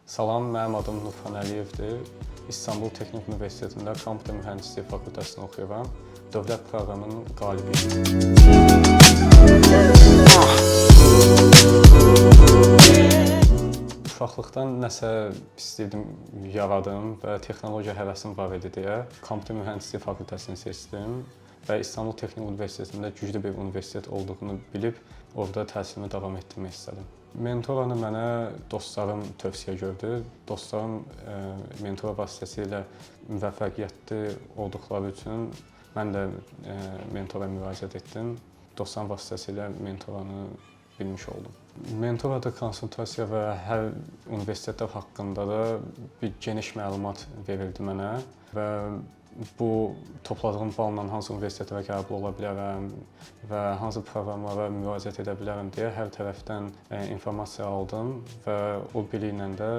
Salam, mənim adım Nurxan Əliyevdir. İstanbul Texnik Universitetində Kompüter Mühəndisliyi fakültəsində oxuyuram. Dövlət proqramının qalibiyəm. Uşaqlıqdan nəsə istəyirdim yaradım və texnologiya həvəsim var idi deyə Kompüter Mühəndisliyi fakültəsini seçdim və İstanbul Texnik Universitetində güclü bir universitet olduğunu bilib orada təhsilimi davam etdirmək istədim. Mentoranı mənə dostlarım tövsiyə gördü. Dostlarım Mentora vasitəsilə müvəffəqiyyətli olduqları üçün mən də Mentora müraciət etdim. Dostlarım vasitəsilə Mentoranı bilmiş oldum. Mentorada konsultasiya və hər universitetlər haqqında da bir geniş məlumat verildi mənə və bu topladığım balla hansı universitetlərə qəbul ola bilərəm və hansı proqramlara müraciət edə bilərəm deyə hər tərəfdən informasiya aldım və o biliklə də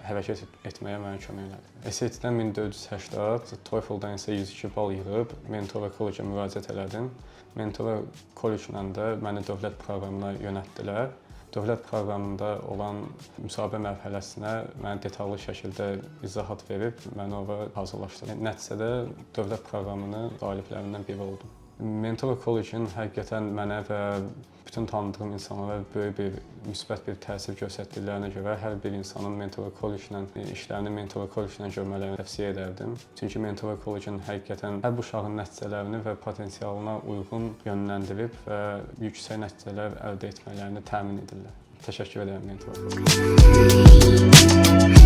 hərəkət etməyə mənə kömək elədi. SAT-dən 1480, TOEFL-dan isə 102 bal yığıb Mentora College-a müraciət elədim. Mentora College-la də məni dövlət proqramına yönəltdilər. Dövlət proqramında olan müsahibə mərhələsinə mənə detallı şəkildə izahat verib məni ora hazırlaşdırdı. Nəticədə dövlət proqramının qaliblərindən biri oldum. Mentora College-in həqiqətən mənə və bütün tanıdığım insanlara böyük bir müsbət bir təsir göstərdiklərinə görə hər bir insanın Mentora College-ilə işlərini Mentora College-ilə görmələrini tövsiyə edərdim. Çünki Mentora College-in həqiqətən hər bu uşağın nəticələrini və potensialına uyğun yönləndirib və yüksək nəticələr əldə etmələrini təmin edirlər. Təşəkkür edirəm Mentora College.